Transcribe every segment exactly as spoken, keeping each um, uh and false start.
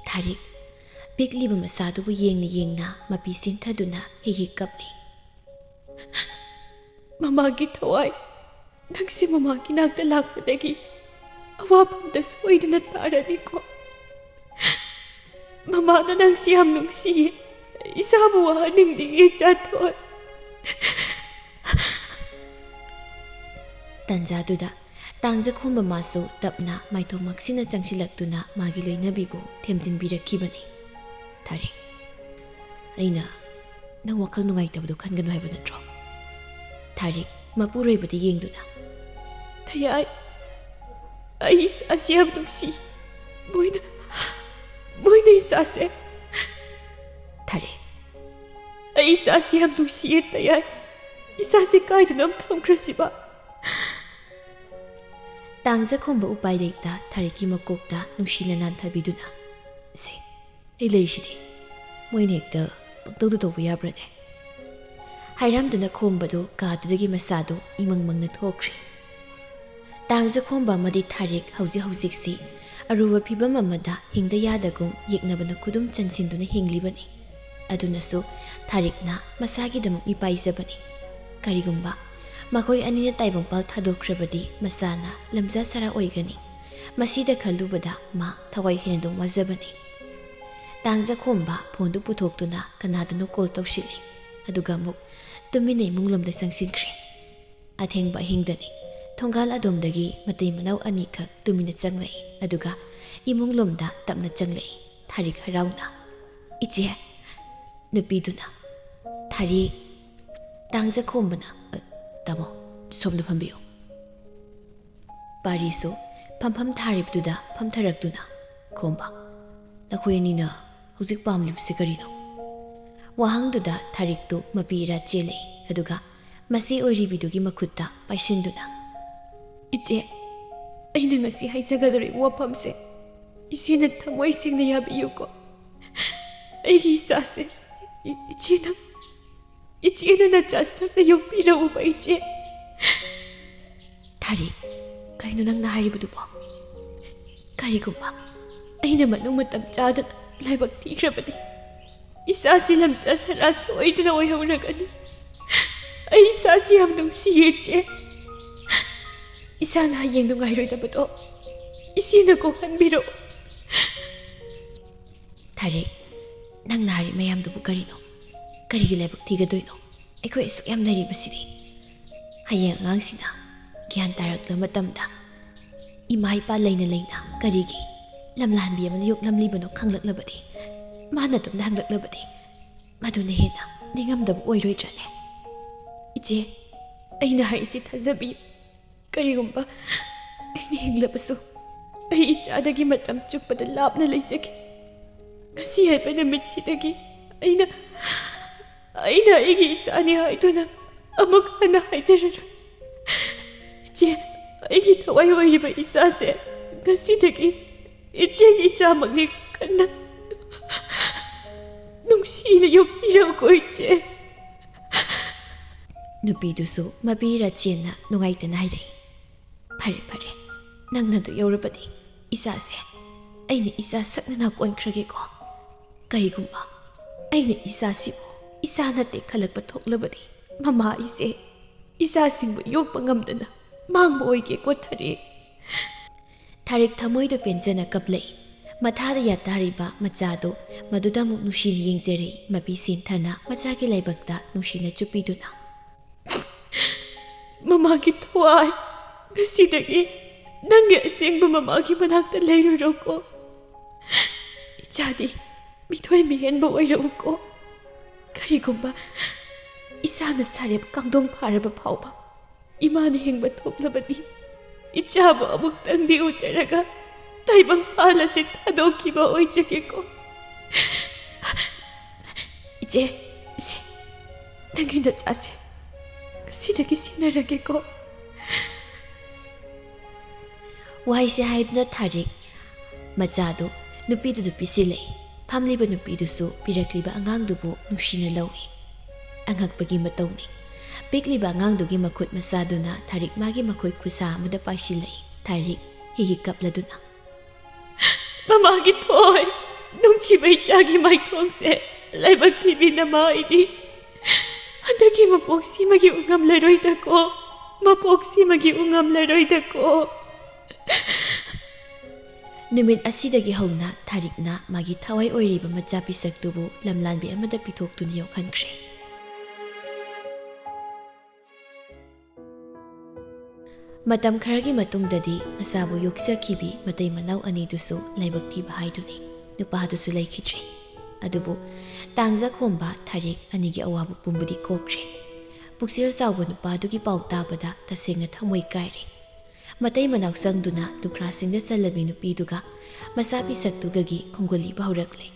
ꯊꯥꯔꯤꯛ ꯄꯤꯛꯂꯤꯕ ꯃꯆꯥꯗꯨꯕꯨ ꯌꯦꯡꯅ ꯌꯦꯡꯅ ꯃꯄꯤ ꯁꯤꯟꯊꯗꯨꯅ ꯍꯤꯛ ꯍꯤꯛ ꯀꯞꯂꯤ꯫ "ꯃꯃꯥꯒꯤ ꯊꯋꯥꯏ, ꯅꯪꯁꯦ ꯃꯃꯥꯒꯤ ꯅꯥꯛꯇ ꯂꯥꯛꯄꯗꯒꯤ ꯑꯋꯥꯐꯝꯗ ꯁꯣꯏꯗꯅ ꯇꯥꯔꯅꯤꯀꯣ꯫ ꯃꯃꯥꯅ ꯅꯪꯁꯤ ꯌꯥꯝ ꯅꯨꯡꯁꯤꯌꯦ꯫ ꯏꯁꯥꯕꯨ ꯋꯥꯍꯟꯅꯤꯡꯗꯦ, ꯏꯆꯥꯊꯣꯏ꯫" ꯇꯥꯟꯖꯥꯗꯨꯗ ꯇꯥꯡꯖꯈꯣꯝꯕ ꯃꯥꯁꯨ ꯇꯞꯅ ꯃꯥꯏꯊꯣꯡ ꯃꯛꯁꯤꯟꯅ ꯆꯪꯁꯤꯜꯂꯛꯇꯨꯅ ꯃꯥꯒꯤ ꯂꯣꯏꯅꯕꯤꯕꯨ ꯊꯦꯝꯖꯤꯟꯕꯤꯔꯛꯈꯤꯕꯅꯤ꯫ "ꯊꯥꯔꯤꯛ, ꯑꯩꯅ ꯅꯪ ꯋꯥꯈꯜ ꯅꯨꯡꯉꯥꯏꯇꯕꯗꯨ ꯈꯟꯒꯅꯨ ꯍꯥꯏꯕ ꯅꯠꯇ꯭ꯔꯣ?" ꯊꯥꯔꯤꯛ ꯃꯄꯨꯔꯣꯏꯕꯗ ꯌꯦꯡꯗꯨꯅ, "ꯊꯌꯥꯏ, ꯑꯩ ꯏꯆꯥꯁꯤ ꯌꯥꯝ ꯅꯨꯡꯁꯤ꯫ ꯃꯣꯏꯅ, ꯃꯣꯏꯅ ꯏꯆꯥꯁꯦ"꯫ ꯊꯥꯔꯤꯛ, "ꯑꯩ ꯏꯆꯥꯁꯤ ꯌꯥꯝ ꯅꯨꯡꯁꯤꯌꯦ ꯊꯌꯥꯏ꯫ ꯏꯆꯥꯁꯤ ꯀꯥꯏꯗꯅꯣ ꯑꯃ ꯊꯝꯈ꯭ꯔꯁꯤꯕ?" ꯇꯥꯡꯖꯈꯣꯝꯕ ꯎꯄꯥꯏ ꯂꯩꯇ ꯊꯥꯔꯤꯛꯀꯤ ꯃꯀꯣꯛꯇ ꯅꯨꯡꯁꯤꯅ ꯅꯥꯟꯊꯕꯤꯗꯨꯅ, "ꯁꯦ, ꯑꯩ ꯂꯩꯔꯤꯁꯤꯗꯤ꯫ ꯃꯣꯏꯅ ꯍꯦꯛꯇ ꯄꯪꯇꯧꯗ ꯇꯧꯕ ꯌꯥꯕ꯭ꯔꯅꯦ?" ꯍꯥꯏꯔꯝꯗꯨꯅ ꯈꯣꯝꯕꯗꯨ ꯀꯥꯗꯨꯗꯒꯤ ꯃꯆꯥꯗꯨ ꯏꯃꯪ ꯃꯪꯅ ꯊꯣꯛꯈ꯭ꯔꯦ꯫ ꯇꯥꯡꯖꯈꯣꯝꯕ ꯑꯃꯗꯤ ꯊꯥꯔꯤꯛ ꯍꯧꯖꯤꯛ ꯍꯧꯖꯤꯛꯁꯤ ꯑꯔꯨꯕ ꯐꯤꯕꯝ ꯑꯃꯗ ꯍꯤꯡꯗ ꯌꯥꯗꯒꯨꯝ ꯌꯦꯛꯅꯕꯅ ꯈꯨꯗꯨꯝ ꯆꯟꯁꯤꯟꯗꯨꯅ ꯍꯤꯡꯂꯤꯕꯅꯤ꯫ ꯑꯗꯨꯅꯁꯨ ꯊꯥꯔꯤꯛꯅ ꯃꯁꯥꯒꯤꯗꯃꯛ ꯃꯤꯄꯥꯏꯖꯕꯅꯤ꯫ ꯀꯔꯤꯒꯨꯝꯕ ꯃꯈꯣꯏ ꯑꯅꯤꯅ ꯇꯥꯏꯕꯪꯄꯥꯜ ꯊꯥꯗꯣꯛꯈ꯭ꯔꯕꯗꯤ ꯃꯆꯥꯅ ꯂꯝꯖꯥ ꯁꯔꯥ ꯑꯣꯏꯒꯅꯤ꯫ ꯃꯁꯤꯗ ꯈꯜꯂꯨꯕꯗ ꯃꯥ ꯊꯋꯥꯏ ꯍꯦꯟꯅꯗꯨꯝ ꯋꯥꯖꯕꯅꯤ꯫ ꯇꯥꯡꯖꯈꯣꯝꯕ ꯐꯣꯟꯗꯨ ꯄꯨꯊꯣꯛꯇꯨꯅ ꯀꯅꯥꯗꯅꯣ ꯀꯣꯜ ꯇꯧꯁꯤꯜꯂꯤ꯫ ꯑꯗꯨꯒ ꯑꯃꯨꯛ ꯇꯨꯃꯤꯟꯅ ꯏꯃꯨꯡꯂꯣꯝꯗ ꯆꯪꯁꯤꯟꯈ꯭ꯔꯦ꯫ ꯑꯊꯦꯡꯕ ꯑꯍꯤꯡꯗꯅꯤ꯫ ꯊꯣꯡꯒꯥꯜ ꯑꯗꯣꯝꯗꯒꯤ ꯃꯇꯩ ꯃꯅꯥꯎ ꯑꯅꯤꯈꯛ ꯇꯨꯃꯤꯟꯅ ꯆꯪꯂꯛꯏ꯫ ꯑꯗꯨꯒ ꯏꯃꯨꯡꯂꯣꯝꯗ ꯇꯞꯅ ꯆꯪꯂꯛꯏ꯫ ꯊꯥꯔꯤꯛ ꯍꯔꯥꯎꯅ, "ꯏꯆꯦ!" ꯅꯨꯄꯤꯗꯨꯅ, "ꯊꯥꯔꯤꯛ!" ꯇꯥꯡꯖꯈꯣꯝꯕꯅ, "ꯑ, ꯇꯥꯃꯣ, ꯁꯣꯝꯗ ꯐꯝꯕꯤꯌꯨ꯫" ꯄꯥꯔꯤꯁꯨ ꯐꯝꯐꯝ ꯊꯥꯔꯤꯕꯗꯨꯗ ꯐꯝꯊꯔꯛꯇꯨꯅ, "ꯈꯣꯝꯕ, ꯅꯈꯣꯏ ꯑꯅꯤꯅ ꯍꯧꯖꯤꯛ ꯄꯥꯝꯂꯤꯕꯁꯤ ꯀꯔꯤꯅꯣ?" ꯋꯥꯍꯪꯗꯨꯗ ꯊꯥꯔꯤꯛꯇꯨ ꯃꯄꯤ ꯏꯔꯥ ꯆꯦꯜꯂꯛꯏ꯫ ꯑꯗꯨꯒ ꯃꯆꯦ ꯑꯣꯏꯔꯤꯕꯤꯗꯨꯒꯤ ꯃꯈꯨꯠꯇ ꯄꯥꯏꯁꯤꯟꯗꯨꯅ, "ꯏꯆꯦ, ꯑꯩꯅ ꯉꯁꯤ ꯍꯥꯏꯖꯒꯗꯧꯔꯤꯕ ꯋꯥꯐꯝꯁꯦ ꯏꯆꯦꯅ ꯊꯃꯣꯏ ꯁꯦꯡꯅ ꯌꯥꯕꯤꯌꯨꯀꯣ꯫ ꯑꯩꯒꯤ ꯏꯆꯥꯁꯦ ꯏ-, ꯏꯆꯦꯅ, ꯏꯆꯦꯅ ꯅꯆꯥ ꯁꯛꯅ ꯌꯣꯛꯄꯤꯔꯛꯎꯕ, ꯏꯆꯦ꯫" "ꯊꯥꯔꯤꯛ, ꯀꯩꯅꯣ ꯅꯪꯅ ꯍꯥꯏꯔꯤꯕꯗꯨꯕꯣ? ꯀꯔꯤꯒꯨꯝꯕ ꯑꯩꯅ ꯃꯅꯨꯡ ꯃꯇꯝ ꯆꯥꯗꯅ ꯂꯥꯏꯕꯛ ꯊꯤꯈ꯭ꯔꯕꯗꯤ ꯏꯆꯥꯁꯤ ꯂꯝꯆꯠ ꯁꯔꯥ ꯁꯣꯏꯗꯅ ꯑꯣꯏꯍꯧꯔꯒꯅꯤ꯫ ꯑꯩ ꯏꯆꯥꯁꯤ ꯌꯥꯝ ꯅꯨꯡꯁꯤꯌꯦ, ꯏꯆꯦ꯫ ꯏꯆꯥꯅ ꯍꯌꯦꯡ ꯅꯨꯡꯉꯥꯏꯔꯣꯏꯗꯕꯗꯣ ꯏꯆꯦꯅ ꯀꯣꯛꯍꯟꯕꯤꯔꯣ꯫ ꯊꯥꯔꯤꯛ, ꯅꯪꯅ ꯍꯥꯏꯔꯤ ꯃꯌꯥꯝꯗꯨꯕꯨ ꯀꯔꯤꯅꯣ? ꯀꯔꯤꯒꯤ ꯂꯥꯏꯕꯛ ꯊꯤꯒꯗꯣꯏꯅꯣ? ꯑꯩꯈꯣꯏ ꯑꯁꯨꯛ ꯌꯥꯝ ꯂꯩꯔꯤꯕꯁꯤꯗꯤ꯫ ꯍꯌꯦꯡ ꯑꯉꯥꯡꯁꯤꯅ ꯒ꯭ꯌꯥꯟ ꯇꯥꯔꯛꯄ ꯃꯇꯝꯗ ꯏꯃꯥ ꯏꯄꯥ ꯂꯩꯅ ꯂꯩꯅ ꯀꯔꯤꯒꯤ ꯂꯝꯂꯥꯟꯕꯤ ꯑꯃꯅ ꯌꯣꯛꯂꯝꯂꯤꯕꯅꯣ ꯈꯪꯂꯛꯂꯕꯗꯤ, ꯃꯥꯅ ꯑꯗꯨꯝꯅ ꯍꯪꯂꯛꯂꯕꯗꯤ, ꯃꯗꯨꯅ ꯍꯦꯟꯅ ꯅꯤꯡꯉꯝꯗꯕ ꯑꯣꯏꯔꯣꯏꯗ꯭ꯔꯅꯦ? ꯏꯆꯦ, ꯑꯩꯅ ꯍꯥꯏꯔꯤꯁꯤ ꯊꯥꯖꯕꯤꯌꯨ꯫ ꯀꯔꯤꯒꯨꯝꯕ ꯑꯩꯅ ꯍꯤꯡꯂꯕꯁꯨ, ꯑꯩ ꯏꯆꯥꯗꯒꯤ ꯃꯇꯝ ꯆꯨꯞꯄꯗ ꯂꯥꯞꯅ ꯂꯩꯖꯒꯦ꯫ ꯉꯁꯤ ꯍꯥꯏꯕ ꯅꯨꯃꯤꯠꯁꯤꯗꯒꯤ ꯑꯩꯅ, ꯑꯩꯅ ꯑꯩꯒꯤ ꯏꯆꯥꯅꯤ ꯍꯥꯏꯗꯨꯅ ꯑꯃꯨꯛ ꯍꯟꯅ ꯍꯥꯏꯖꯔꯔꯣꯏ꯫ ꯏꯆꯦ, ꯑꯩꯒꯤ ꯊꯋꯥꯏ ꯑꯣꯏꯔꯤꯕ ꯏꯆꯥꯁꯦ ꯉꯁꯤꯗꯒꯤ ꯏꯆꯦꯒꯤ ꯏꯆꯥꯃꯛꯅꯤ꯫ ꯀꯟꯅ ꯅꯨꯡꯁꯤꯅ ꯌꯣꯛꯄꯤꯔꯛꯎꯀꯣ, ꯏꯆꯦ꯫ ꯅꯨꯄꯤꯗꯨꯁꯨ ꯃꯄꯤꯔꯥ ꯆꯦꯟꯅ ꯅꯨꯡꯉꯥꯏꯇꯅ ꯍꯥꯏꯔꯛꯏ꯫ "ꯐꯔꯦ, ꯐꯔꯦ, ꯅꯪꯅ ꯑꯗꯨ ꯌꯧꯔꯕꯗꯤ ꯏꯆꯥꯁꯦ ꯑꯩꯅ ꯏꯆꯥ ꯁꯛꯅꯅ ꯀꯣꯟꯈ꯭ꯔꯒꯦꯀꯣ꯫ ꯀꯔꯤꯒꯨꯝꯕ ꯑꯩꯅ ꯏꯆꯥꯁꯤꯕꯨ ꯏꯆꯥ ꯅꯠꯇꯦ ꯈꯜꯂꯛꯄ ꯊꯣꯛꯂꯕꯗꯤ, ꯃꯃꯥ ꯑꯩꯁꯦ ꯏꯆꯥꯁꯤꯡꯕꯨ ꯌꯣꯛꯄ ꯉꯝꯗꯅ ꯃꯥꯡꯕ ꯑꯣꯏꯒꯦꯀꯣ, ꯊꯥꯔꯤꯛ꯫" ꯊꯥꯔꯤꯛ ꯊꯃꯣꯏꯗ ꯄꯦꯟꯖꯅ ꯀꯞꯂꯛꯏ꯫ ꯃꯊꯥꯗ ꯌꯥꯇꯥꯔꯤꯕ ꯃꯆꯥꯗꯨ ꯃꯗꯨꯗ ꯑꯃꯨꯛ ꯅꯨꯡꯁꯤꯅ ꯌꯦꯡꯖꯔꯛꯏ꯫ ꯃꯄꯤ ꯁꯤꯟꯊꯅ ꯃꯆꯥꯒꯤ ꯂꯥꯏꯕꯛꯇ ꯅꯨꯡꯁꯤꯅ ꯆꯨꯞꯄꯤꯗꯨꯅ, "ꯃꯃꯥꯒꯤ ꯊꯋꯥꯏ, ꯉꯁꯤꯗꯒꯤ ꯅꯪꯒꯤ ꯑꯁꯦꯡꯕ ꯃꯃꯥꯒꯤ ꯃꯅꯥꯛꯇ ꯂꯩꯔꯨꯔꯣꯀꯣ꯫ ꯏꯆꯥꯗꯤ ꯃꯤꯊꯣꯏ ꯃꯤꯍꯦꯟꯕ ꯑꯣꯏꯔꯛꯎꯀꯣ꯫ ꯀꯔꯤꯒꯨꯝꯕ ꯏꯆꯥꯅ ꯁꯥꯔꯦꯞ ꯀꯥꯡꯗꯣꯡ ꯐꯥꯔꯕ ꯐꯥꯎꯕ ꯏꯃꯥꯅ ꯍꯤꯡꯕ ꯊꯣꯛꯂꯕꯗꯤ, ꯏꯆꯥꯕꯨ ꯑꯃꯨꯛꯇꯪꯗꯤ ꯎꯖꯔꯒ ꯇꯥꯏꯕꯪ ꯄꯥꯜ ꯑꯁꯤ ꯊꯥꯗꯣꯛꯈꯤꯕ ꯑꯣꯏꯖꯒꯦꯀꯣ꯫ ꯏꯆꯦ, ꯏꯆꯦ, ꯅꯪꯒꯤ ꯅꯆꯥꯁꯦ ꯉꯁꯤꯗꯒꯤ ꯁꯤꯟꯅꯔꯒꯦꯀꯣ꯫" ꯋꯥꯍꯩꯁꯦ ꯍꯥꯏꯗꯨꯅ ꯊꯥꯔꯤꯛ ꯃꯆꯥꯗꯨ ꯅꯨꯄꯤꯗꯨꯗ ꯄꯤꯁꯤꯜꯂꯛꯏ꯫ ꯐꯝꯂꯤꯕ ꯅꯨꯄꯤꯗꯨꯁꯨ ꯄꯤꯔꯛꯂꯤꯕ ꯑꯉꯥꯡꯗꯨꯕꯨ ꯅꯨꯡꯁꯤꯅ ꯂꯧꯏ꯫ ꯑꯉꯛꯄꯒꯤ ꯃꯇꯧꯅꯤ꯫ ꯄꯤꯛꯂꯤꯕ ꯑꯉꯥꯡꯗꯨꯒꯤ ꯃꯈꯨꯠ ꯃꯁꯥꯗꯨꯅ ꯊꯥꯔꯤꯛ ꯃꯥꯒꯤ ꯃꯈꯨꯠ ꯈꯨꯠꯁꯥ ꯑꯃꯗ ꯄꯥꯏꯁꯤꯜꯂꯛꯏ꯫ ꯊꯥꯔꯤꯛ ꯍꯤꯒꯤ ꯀꯞꯂꯗꯨꯅ, ꯃꯥꯒꯤ ꯊꯣꯏ, ꯅꯨꯡꯁꯤꯕ ꯏꯆꯥꯒꯤ ꯃꯥꯏꯊꯣꯡꯁꯦ ꯂꯥꯏꯕꯛ ꯊꯤꯕꯤ ꯅꯃꯥ ꯑꯩꯗꯤ ꯍꯟꯗꯛꯀꯤ ꯃꯄꯣꯛꯁꯤꯃꯒꯤ ꯎꯉꯝꯂꯔꯣꯏꯗꯀꯣ, ꯃꯄꯣꯛꯁꯤꯃꯒꯤ ꯎꯉꯝꯂꯔꯣꯏꯗꯀꯣ꯫ ꯅꯨꯃꯤꯠ ꯑꯁꯤꯗꯒꯤ ꯍꯧꯅ ꯊꯥꯔꯤꯛꯅ ꯃꯥꯒꯤ ꯊꯋꯥꯏ ꯑꯣꯏꯔꯤꯕ ꯃꯆꯥ ꯄꯤꯁꯛꯇꯨꯕꯨ ꯂꯝꯂꯥꯟꯕꯤ ꯑꯃꯗ ꯄꯤꯊꯣꯛꯇꯨꯅ ꯌꯣꯛꯍꯟꯈ꯭ꯔꯦ꯫ ꯃꯇꯝ ꯈꯔꯒꯤ ꯃꯇꯨꯡꯗꯗꯤ ꯃꯆꯥꯕꯨ ꯌꯣꯛꯆꯈꯤꯕꯤ ꯃꯇꯩ ꯃꯅꯥꯎ ꯑꯅꯤꯗꯨꯁꯨ ꯂꯥꯏꯕꯛ ꯊꯤꯕ ꯍꯥꯏꯗꯨꯅꯤ꯫ ꯅꯨꯄꯥꯗꯨꯁꯨ ꯂꯩꯈꯤꯗ꯭ꯔꯦ꯫ ꯑꯗꯨꯕꯨ ꯇꯥꯡꯖꯈꯣꯝꯕ ꯊꯥꯔꯤꯛ ꯑꯅꯤꯒꯤ ꯑꯋꯥꯕ ꯄꯨꯝꯕꯗꯤ ꯀꯣꯛꯈ꯭ꯔꯦ꯫ ꯄꯨꯛꯆꯦꯜ ꯆꯥꯎꯕ ꯅꯨꯄꯥꯗꯨꯒꯤ ꯄꯥꯎ ꯇꯥꯕꯗ ꯇꯁꯦꯡꯅ ꯊꯃꯣꯏ ꯀꯥꯏꯔꯦ꯫ ꯃꯇꯩ ꯃꯅꯥꯎ ꯆꯪꯗꯨꯅ ꯂꯨꯈ꯭ꯔꯥꯁꯤꯡꯗ ꯆꯜꯂꯕꯤ ꯅꯨꯄꯤꯗꯨꯒ ꯃꯆꯥ ꯄꯤꯁꯛꯇꯨꯒꯒꯤ ꯈꯣꯡꯒꯨꯜꯂꯤꯕ ꯍꯧꯔꯛꯂꯦ꯫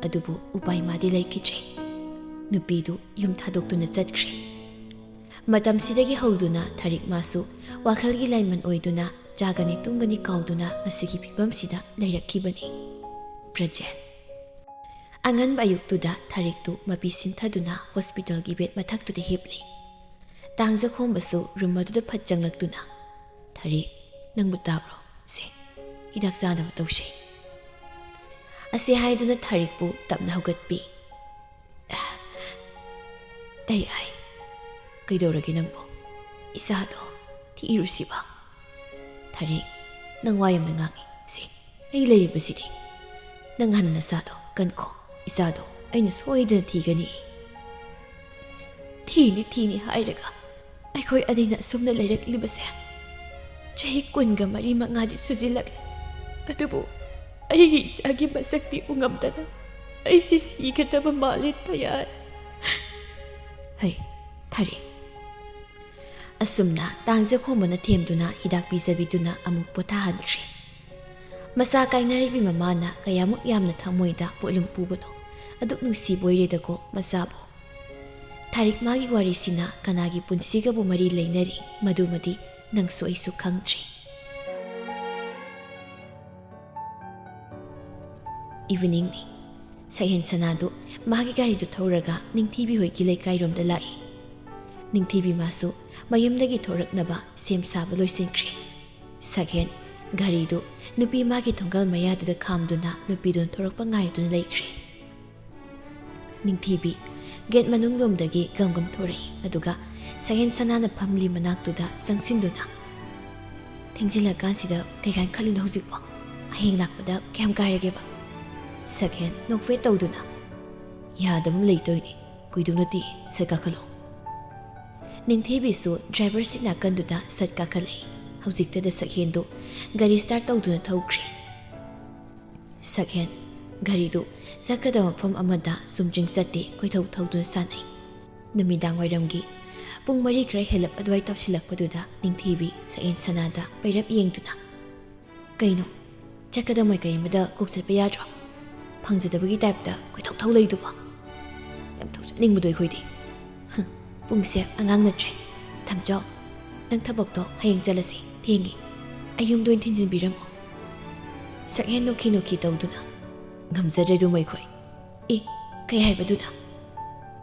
ꯑꯗꯨꯕꯨ ꯎꯄꯥꯏ ꯃꯥꯗꯤ ꯂꯩꯈꯤꯗ꯭ꯔꯦ꯫ ꯅꯨꯄꯤꯗꯨ ꯌꯨꯝ ꯊꯥꯗꯣꯛꯇꯨꯅ ꯆꯠꯈ꯭ꯔꯦ꯫ ꯃꯇꯝꯁꯤꯗꯒꯤ ꯍꯧꯗꯨꯅ ꯊꯥꯔꯤꯛ ꯃꯥꯁꯨ ꯋꯥꯈꯜꯒꯤ ꯂꯥꯏꯃꯟ ꯑꯣꯏꯗꯨꯅ ꯆꯥꯒꯅꯤ ꯇꯨꯝꯒꯅꯤ ꯀꯥꯎꯗꯨꯅ ꯉꯁꯤꯒꯤ ꯐꯤꯕꯝꯁꯤꯗ ꯂꯩꯔꯛꯈꯤꯕꯅꯤ꯫ ꯄ꯭ꯔꯖꯦꯟ꯫ ꯑꯉꯟꯕ ꯑꯌꯨꯛꯇꯨꯗ ꯊꯥꯔꯤꯛꯇꯨ ꯃꯄꯤ ꯁꯤꯟꯊꯗꯨꯅ ꯍꯣꯁꯄꯤꯇꯥꯜꯒꯤ ꯕꯦꯗ ꯃꯊꯛꯇꯨꯗ ꯍꯤꯞꯂꯤ꯫ ꯇꯥꯡꯖꯈꯣꯝꯕꯁꯨ ꯔꯨꯝ ꯑꯗꯨꯗ ꯐꯠ ꯆꯪꯂꯛꯇꯨꯅ, "ꯊꯥꯔꯤꯛ, ꯅꯪꯕꯨ ꯇꯥꯕ꯭ꯔꯣ? ꯁꯦ, ꯍꯤꯗꯥꯛ ꯆꯥꯅꯕ ꯇꯧꯁꯦ" ꯑꯁꯤ ꯍꯥꯏꯗꯨꯅ ꯊꯥꯔꯤꯛꯄꯨ ꯇꯞꯅ ꯍꯧꯒꯠꯄꯤ꯫ "ꯇꯩ ꯑꯥꯏ, ꯀꯩꯗꯧꯔꯒꯦ ꯅꯪꯕꯨ? ꯏꯁꯥꯗꯣ ꯊꯤꯔꯨꯁꯤꯕ?" "ꯊꯥꯔꯤꯛ, ꯅꯪ ꯋꯥ ꯌꯥꯝꯅ ꯉꯥꯡꯉꯤ꯫ ꯁꯦ, ꯑꯩ ꯂꯩꯔꯤꯕꯁꯤꯗꯤ꯫ ꯅꯪ ꯍꯥꯟꯅ ꯅꯁꯥꯗꯣ ꯀꯟꯈꯣ꯫ ꯏꯆꯥꯗꯣ ꯑꯩꯅ ꯁꯣꯏꯗꯅ ꯊꯤꯒꯅꯤ꯫" "ꯊꯤꯅꯤ ꯊꯤꯅꯤ ꯍꯥꯏꯔꯒ ꯑꯩꯈꯣꯏ ꯑꯅꯤꯅ ꯑꯁꯨꯝꯅ ꯂꯩꯔꯛꯂꯤꯕꯁꯦ ꯆꯍꯤ ꯀꯨꯟꯒ ꯃꯔꯤ ꯃꯉꯥꯗꯤ ꯁꯨꯖꯤꯜꯂꯛꯂꯦ꯫ ꯑꯗꯨꯕꯨ ꯑꯩꯒꯤ ꯏꯆꯥꯒꯤ ꯃꯁꯛꯇꯤ ꯎꯉꯝꯗꯅ ꯑꯩꯁꯤ ꯁꯤꯒꯗꯕ ꯃꯥꯜꯂꯦ ꯇꯌꯥꯏ꯫" "ꯍꯩ, ꯊꯥꯔꯤꯛ꯫" ꯑꯁꯨꯝꯅ ꯇꯥꯡꯖꯈꯣꯝꯕꯅ ꯊꯦꯝꯗꯨꯅ ꯍꯤꯗꯥꯛ ꯄꯤꯖꯕꯤꯗꯨꯅ ꯑꯃꯨꯛ ꯄꯣꯊꯥꯍꯟꯈ꯭ꯔꯦ꯫ ꯃꯆꯥ ꯀꯥꯏꯅꯔꯤꯕꯤ ꯃꯃꯥꯅ ꯀꯌꯥꯃꯨꯛ ꯌꯥꯝꯅ ꯊꯃꯣꯏꯗ ꯄꯣꯠꯂꯨꯝ ꯄꯨꯕꯅꯣ꯫ ꯑꯗꯨꯛ ꯅꯨꯡꯁꯤꯕꯣꯏꯔꯦꯗꯀꯣ ꯃꯆꯥꯕꯨ꯫ ꯊꯥꯔꯤꯛ ꯃꯥꯒꯤ ꯋꯥꯔꯤꯁꯤꯅ ꯀꯅꯥꯒꯤ ꯄꯨꯟꯁꯤꯒꯕꯨ ꯃꯔꯤ ꯂꯩꯅꯔꯤ, ꯃꯗꯨꯃꯗꯤ ꯅꯪꯁꯨ ꯑꯩꯁꯨ ꯈꯪꯗ꯭ꯔꯤ꯫ ꯏꯚꯤꯅꯤꯡꯅꯤ꯫ ꯁꯛꯍꯦꯟ ꯁꯅꯥꯗꯨ ꯃꯥꯒꯤ ꯒꯥꯔꯤꯗꯨ ꯊꯧꯔꯒ ꯅꯤꯡꯊꯤꯕꯤ ꯍꯣꯏꯒꯤ ꯂꯩꯀꯥꯏꯔꯣꯝꯗ ꯂꯥꯛꯏ꯫ ꯅꯤꯡꯊꯤꯕꯤ ꯃꯥꯁꯨ ꯃꯌꯨꯝꯗꯒꯤ ꯊꯣꯔꯛꯅꯕ ꯁꯦꯝ ꯁꯥꯕ ꯂꯣꯏꯁꯤꯟꯈ꯭ꯔꯦ꯫ ꯁꯛꯍꯦꯟ ꯘꯔꯤꯗꯨ ꯅꯨꯄꯤ ꯃꯥꯒꯤ ꯊꯣꯡꯒꯜ ꯃꯌꯥꯗꯨꯗ ꯈꯥꯝꯗꯨꯅ ꯅꯨꯄꯤꯗꯨꯅ ꯊꯣꯔꯛꯄ ꯉꯥꯏꯗꯨꯅ ꯂꯩꯈ꯭ꯔꯦ꯫ ꯅꯤꯡꯊꯤꯕꯤ ꯒꯦꯠ ꯃꯅꯨꯡ ꯂꯣꯝꯗꯒꯤ ꯒꯝ ꯒꯝ ꯊꯣꯔꯛꯏ, ꯑꯗꯨꯒ ꯁꯛꯍꯦꯟ ꯁꯅꯥꯅ ꯐꯝꯂꯤ ꯃꯅꯥꯛꯇꯨꯗ ꯆꯪꯁꯤꯟꯗꯨꯅ, "ꯊꯦꯡꯖꯤꯜꯂꯀꯥꯟꯁꯤꯗ ꯀꯩꯀꯥꯏ ꯈꯜꯂꯤꯅꯣ ꯍꯧꯖꯤꯛꯄꯣ? ꯍꯌꯦꯡ ꯂꯥꯛꯄꯗ ꯀꯌꯥꯝ ꯀꯥꯏꯔꯒꯦꯕ?" ꯁꯛꯍꯦꯟ ꯅꯣꯛꯐꯦꯠ ꯇꯧꯗꯨꯅ, "ꯌꯥꯗꯕ ꯑꯃ ꯂꯩꯇꯧꯏꯅꯦ, ꯀꯨꯏꯗꯧ ꯅꯠꯇꯦ, ꯁꯠ ꯀꯥꯈꯠꯂꯣ꯫" ꯅꯤꯡꯊꯤꯕꯤꯁꯨ ꯗ꯭ꯔꯥꯏꯚꯔ ꯁꯤꯠ ꯅꯥꯀꯟꯗꯨꯗ ꯁꯠ ꯀꯥꯈꯠꯂꯛꯏ꯫ ꯍꯧꯖꯤꯛꯇꯗ ꯁꯛꯍꯦꯟꯗꯨ ꯒꯥꯔꯤ ꯁ꯭ꯇꯥꯔꯠ ꯇꯧꯗꯨꯅ ꯊꯧꯈ꯭ꯔꯦ꯫ ꯁꯛꯍꯦꯟ ꯘꯔꯤꯗꯨ ꯆꯠꯀꯗꯕ ꯃꯐꯝ ꯑꯃꯗ ꯆꯨꯝꯗ꯭ꯔꯤꯡ ꯆꯠꯇꯦ, ꯀꯣꯏꯊꯧ ꯊꯧꯗꯨꯅ ꯁꯥꯟꯅꯩ꯫ ꯅꯨꯃꯤꯗꯥꯡ ꯋꯥꯏꯔꯝꯒꯤ ꯄꯨꯡ ꯃꯔꯤ ꯈꯔ ꯍꯦꯜꯂꯞ ꯑꯗꯨꯋꯥꯏ ꯇꯧꯁꯤꯜꯂꯛꯄꯗꯨꯗ ꯅꯤꯡꯊꯤꯕꯤ ꯁꯛꯍꯦꯟ ꯁꯅꯥꯗ ꯄꯩꯔꯞ ꯌꯦꯡꯗꯨꯅ, "ꯀꯩꯅꯣ, ꯆꯠꯀꯗꯕ ꯃꯥꯏꯀꯩ ꯑꯃꯗ ꯀꯣꯛ ꯆꯠꯄ ꯌꯥꯗ꯭ꯔꯣ? ꯐꯪꯖꯗꯕꯒꯤ ꯇꯥꯏꯞꯇ ꯀꯣꯏꯊꯧ ꯊꯧ ꯂꯩꯗꯨꯕꯣ? ꯌꯥꯝ ꯊꯧꯖꯅꯤꯡꯕꯗꯣ ꯑꯩꯈꯣꯏꯗꯤ꯫ ꯍꯝ, ꯄꯨꯡꯁꯦ ꯑꯉꯥꯡ ꯅꯠꯇ꯭ꯔꯦ꯫ ꯊꯝꯆꯧ, ꯅꯪ ꯊꯕꯛꯇꯣ ꯍꯌꯦꯡ ꯆꯠꯂꯁꯤ, ꯊꯦꯡꯉꯦ꯫ ꯑꯩ ꯌꯨꯝꯗ ꯑꯣꯏꯅ ꯊꯤꯟꯖꯤꯟꯕꯤꯔꯝꯃꯣ꯫" ꯁꯛꯍꯦꯟ ꯅꯣꯛꯈꯤ ꯅꯣꯛꯈꯤ ꯇꯧꯗꯨꯅ, "ꯉꯝꯖꯗ꯭ꯔꯦ ꯑꯗꯨꯃ ꯑꯩꯈꯣꯏ꯫" "ꯑꯦ, ꯀꯩ ꯍꯥꯏꯕꯗꯨꯅ?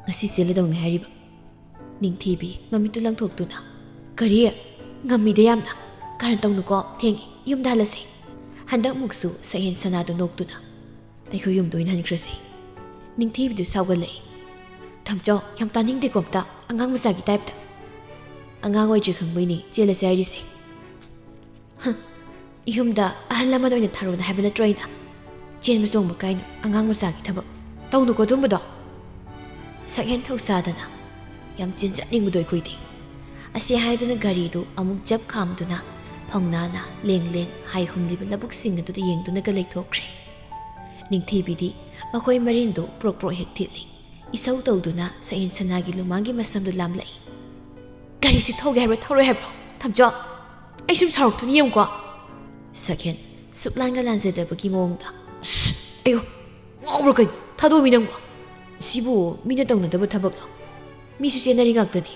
ꯉꯁꯤ ꯆꯦꯜꯂꯗꯧꯅꯦ ꯍꯥꯏꯔꯤꯕ?" ꯅꯤꯡꯊꯤꯕꯤ ꯃꯃꯤꯠꯇꯨ ꯂꯪꯊꯣꯛꯇꯨꯅ, "ꯀꯔꯤ? ꯉꯝꯃꯤꯗ ꯌꯥꯝꯅ꯫ ꯀꯥꯔꯟ ꯇꯧꯅꯨꯀꯣ, ꯊꯦꯡꯉꯦ, ꯌꯨꯝꯗ ꯍꯜꯂꯁꯤ꯫" ꯍꯟꯗꯛꯃꯨꯛꯁꯨ ꯁꯛꯍꯦꯟ ꯁꯅꯥꯗꯨ ꯅꯣꯛꯇꯨꯅ, "ꯑꯩꯈꯣꯏ ꯌꯨꯝꯗ ꯑꯣꯏꯅ ꯍꯟꯈ꯭ꯔꯁꯤ꯫" ꯅꯤꯡꯊꯤꯕꯤꯗꯨ ꯁꯥꯎꯒꯠꯂꯛꯏ꯫ "ꯊꯝꯆꯧ, ꯌꯥꯝ ꯇꯥꯅꯤꯡꯗꯦꯀꯣ ꯑꯝꯇ, ꯑꯉꯥꯡ ꯃꯆꯥꯒꯤ ꯇꯥꯏꯞꯇ꯫ ꯑꯉꯥꯡ ꯑꯣꯏꯗ꯭ꯔꯤ ꯈꯪꯕꯩꯅꯦ ꯆꯦꯜꯂꯁꯦ ꯍꯥꯏꯔꯤꯁꯦ꯫" "ꯍ, ꯌꯨꯝꯗ ꯑꯍꯜ ꯂꯃꯟ ꯑꯣꯏꯅ ꯊꯥꯔꯣꯅ ꯍꯥꯏꯕ ꯅꯠꯇ꯭ꯔꯣ ꯑꯩꯅ? ꯆꯦꯟꯕ ꯆꯣꯡꯕ ꯀꯥꯏꯅ ꯑꯉꯥꯡ ꯃꯆꯥꯒꯤ ꯊꯕꯛ ꯇꯧꯅꯨꯀꯣ ꯑꯗꯨꯝꯕꯗꯣ꯫" ꯁꯛꯍꯦꯟ ꯊꯧꯁꯥꯗꯅ, "ꯌꯥꯝ ꯆꯦꯟꯖꯅꯤꯡꯕꯗꯣ ꯑꯩꯈꯣꯏꯗꯤ꯫" ꯑꯁꯤ ꯍꯥꯏꯗꯨꯅ ꯒꯥꯔꯤꯗꯨ ꯑꯃꯨꯛ ꯖꯞ ꯈꯥꯝꯗꯨꯅ ꯐꯧꯅꯥꯅ ꯂꯦꯡ ꯂꯦꯡ ꯍꯥꯏ ꯍꯨꯝꯂꯤꯕ ꯂꯧꯕꯨꯛꯁꯤꯡ ꯑꯗꯨꯗ ꯌꯦꯡꯗꯨꯅꯒ ꯂꯩꯊꯣꯛꯈ꯭ꯔꯦ꯫ ꯅꯤꯡꯊꯤꯕꯤꯗꯤ ꯃꯈꯣꯏ ꯃꯔꯤꯟꯗꯨ ꯄ꯭ꯔꯣꯛ ꯄ꯭ꯔꯣꯛ ꯍꯦꯛ ꯊꯤꯜꯂꯤ꯫ ꯏꯁꯧ ꯇꯧꯗꯨꯅ ꯁꯛꯍꯦꯟ ꯁꯅꯥꯒꯤ ꯂꯨꯃꯥꯡꯒꯤ ꯃꯁꯝꯗꯨ ꯂꯥꯝꯂꯛꯏ꯫ "ꯒꯥꯔꯤꯁꯤ ꯊꯧꯒꯦ ꯍꯥꯏꯕ꯭ꯔꯣ, ꯊꯧꯔꯣꯏ ꯍꯥꯏꯕ꯭ꯔꯣ? ꯊꯝꯆꯧ, ꯑꯩ ꯁꯨꯝ ꯁꯥꯎꯔꯛꯇꯨꯅ ꯌꯦꯡꯉꯨꯀꯣ꯫" ꯁꯛꯍꯦꯟ ꯁꯨꯛꯂꯥꯟꯒ ꯂꯥꯟꯖꯗꯕꯒꯤ ꯃꯑꯣꯡꯗ, "ꯑꯁ, ꯑꯌꯣ, ꯉꯥꯎꯕ꯭ꯔꯣ ꯀꯩꯅꯣ? ꯊꯥꯗꯣꯛꯑꯃꯤ ꯅꯪꯕꯣ꯫ ꯁꯤꯕꯨ ꯃꯤꯅ ꯇꯧꯅꯗꯕ ꯊꯕꯛꯂꯣ? ꯃꯤꯁꯨ ꯆꯦꯟꯅꯔꯤ ꯉꯥꯛꯇꯅꯤ꯫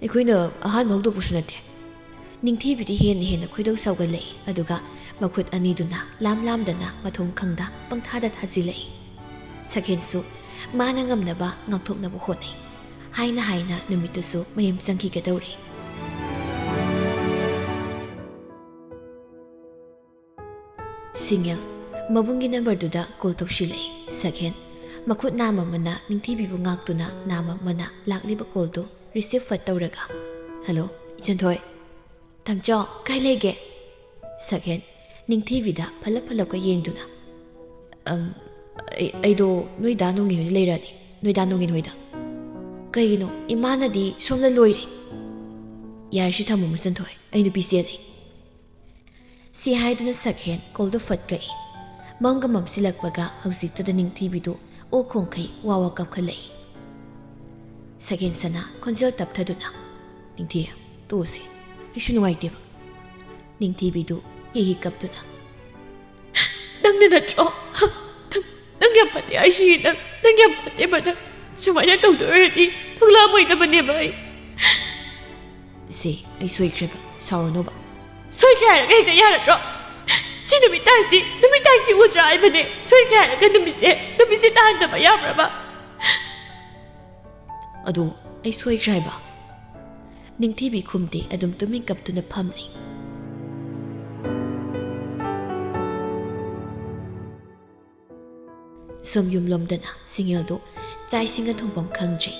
ꯑꯩꯈꯣꯏꯅ ꯑꯍꯥꯟꯕ ꯍꯧꯗꯣꯛꯄꯁꯨ ꯅꯠꯇꯦ꯫" ꯅꯤꯡꯊꯤꯕꯤꯗꯤ ꯍꯦꯟꯅ ꯍꯦꯟꯅ ꯈꯣꯏꯗꯧ ꯁꯥꯎꯒꯠꯂꯛꯏ, ꯑꯗꯨꯒ ꯃꯈꯨꯠ ꯑꯅꯤꯗꯨꯅ ꯂꯥꯝ ꯂꯥꯝꯗꯅ ꯃꯊꯣꯡ ꯈꯪꯗ ꯄꯪꯊꯥꯗ ꯊꯥꯖꯤꯜꯂꯛꯏ꯫ ꯁꯛꯍꯦꯟꯁꯨ ꯃꯥꯅ ꯉꯝꯅꯕ ꯉꯥꯛꯊꯣꯛꯅꯕ ꯍꯣꯠꯅꯩ꯫ ꯍꯥꯏꯅ ꯍꯥꯏꯅ ꯅꯨꯃꯤꯠꯇꯨꯁꯨ ꯃꯌꯨꯝ ꯆꯪꯈꯤꯒꯗꯧꯔꯦ꯫ ꯁꯤꯉꯦꯜ ꯃꯕꯨꯡꯒꯤ ꯅꯝꯕꯔꯗꯨꯗ ꯀꯣꯜ ꯇꯧꯁꯤꯜꯂꯛꯏ꯫ ꯁꯛꯍꯦꯟ ꯃꯈꯨꯠ ꯅꯥꯝ ꯑꯃꯅ ꯅꯤꯡꯊꯤꯕꯤꯕꯨ ꯉꯥꯛꯇꯨꯅ, ꯅꯥꯝ ꯑꯃꯅ ꯂꯥꯛꯂꯤꯕ ꯀꯣꯜꯗꯨ ꯔꯤꯁꯤꯞ ꯐꯠ ꯇꯧꯔꯒ, "ꯍꯜꯂꯣ, ꯏꯆꯟꯊꯣꯏ꯫ ꯇꯥꯝꯆꯧ, ꯀꯥꯏ ꯂꯩꯒꯦ?" ꯁꯛꯍꯦꯟ ꯅꯤꯡꯊꯤꯕꯤꯗ ꯐꯠꯂꯞ ꯐꯠꯂꯞꯀ ꯌꯦꯡꯗꯨꯅ, "ꯑꯝ, ꯑꯩ, ꯑꯩꯗꯣ ꯅꯣꯏ ꯗꯥ ꯅꯣꯡꯉꯤꯟ ꯍꯣꯏꯗ ꯂꯩꯔꯛꯑꯅꯤ, ꯅꯣꯏ ꯗꯥ ꯅꯣꯡꯉꯤꯟ ꯍꯣꯏꯗ꯫ ꯀꯩꯒꯤꯅꯣ? ꯏꯃꯥꯅꯗꯤ ꯁꯣꯝꯗ ꯂꯣꯏꯔꯦ꯫ ꯌꯥꯔꯦ, ꯁꯤ ꯊꯝꯃꯣ, ꯃꯆꯟꯊꯣꯏ, ꯑꯩ ꯅꯨꯄꯤ ꯆꯦꯜꯂꯦ"꯫ ꯁꯤ ꯍꯥꯏꯗꯨꯅ ꯁꯛꯍꯦꯟ ꯀꯣꯜꯗꯨ ꯐꯠ ꯀꯛꯏ꯫ ꯃꯝꯒ ꯃꯝꯁꯤꯜꯂꯛꯄꯒ ꯍꯧꯖꯤꯛꯇꯗ ꯅꯤꯡꯊꯤꯕꯤꯗꯨ ꯑꯣꯛ ꯈꯣꯡꯈꯩ ꯋꯥ ꯋꯥ ꯀꯞꯈꯠꯂꯛꯏ꯫ ꯁꯛꯍꯦꯟ ꯁꯅꯥ ꯈꯣꯟꯖꯦꯜ ꯇꯞꯊꯗꯨꯅ, "ꯅꯤꯡꯊꯤ, ꯇꯣꯛꯑꯁꯤ, ꯑꯩꯁꯨ ꯅꯨꯡꯉꯥꯏꯇꯦꯕ"꯫ ꯅꯤꯡꯊꯤꯕꯤꯗꯨ ꯍꯤ ꯍꯤ ꯀꯞꯇꯨꯅ, "ꯅꯪꯅ ꯅꯠꯇ꯭ꯔꯣ? ꯅꯪ, ꯅꯪ ꯌꯥꯝ ꯐꯠꯇꯦ ꯍꯥꯏꯁꯤ, ꯅꯪ, ꯅꯪ ꯌꯥꯝ ꯐꯠꯇꯦꯕ, ꯅꯪ ꯁꯨꯃꯥꯏꯅ ꯇꯧꯗꯣꯏ ꯑꯣꯏꯔꯗꯤ ꯊꯣꯛꯂꯛꯑꯝꯃꯣꯏꯗꯕꯅꯦꯕ ꯑꯩ"꯫ "ꯁꯦ, ꯑꯩ ꯁꯣꯏꯈ꯭ꯔꯦꯕ, ꯁꯥꯎꯔꯅꯣꯕ"꯫ "ꯁꯣꯏꯈ꯭ꯔꯦ ꯍꯥꯏꯔꯒ ꯍꯦꯛꯇ ꯌꯥꯔꯗ꯭ꯔꯣ? ꯁꯤ ꯅꯨꯃꯤꯠ ꯇꯥꯔꯤꯁꯤ, ꯅꯨꯃꯤꯠ ꯇꯥꯔꯤꯁꯤ ꯎꯗ꯭ꯔꯥ ꯍꯥꯏꯕꯅꯦ? ꯁꯣꯏꯈ꯭ꯔꯦ ꯍꯥꯏꯔꯒ ꯅꯨꯃꯤꯠꯁꯦ, ꯅꯨꯃꯤꯠꯁꯦ ꯇꯥꯍꯟꯗꯕ ꯌꯥꯕ꯭ꯔꯕ?" "ꯑꯗꯣ ꯑꯩ ꯁꯣꯏꯈ꯭ꯔꯦ ꯍꯥꯏꯕ"꯫ ꯅꯤꯡꯊꯤꯕꯤ ꯈꯨꯝꯗꯦ, ꯑꯗꯨꯝ ꯇꯨꯃꯤꯟ ꯀꯞꯇꯨꯅ ꯐꯝꯂꯤ꯫ ꯁꯣꯝ ꯌꯨꯝꯂꯣꯝꯗꯅ ꯁꯤꯡꯉꯦꯜꯗꯨ ꯆꯥꯛ ꯏꯁꯤꯡꯒ ꯊꯣꯡꯐꯝ ꯈꯪꯗ꯭ꯔꯦ꯫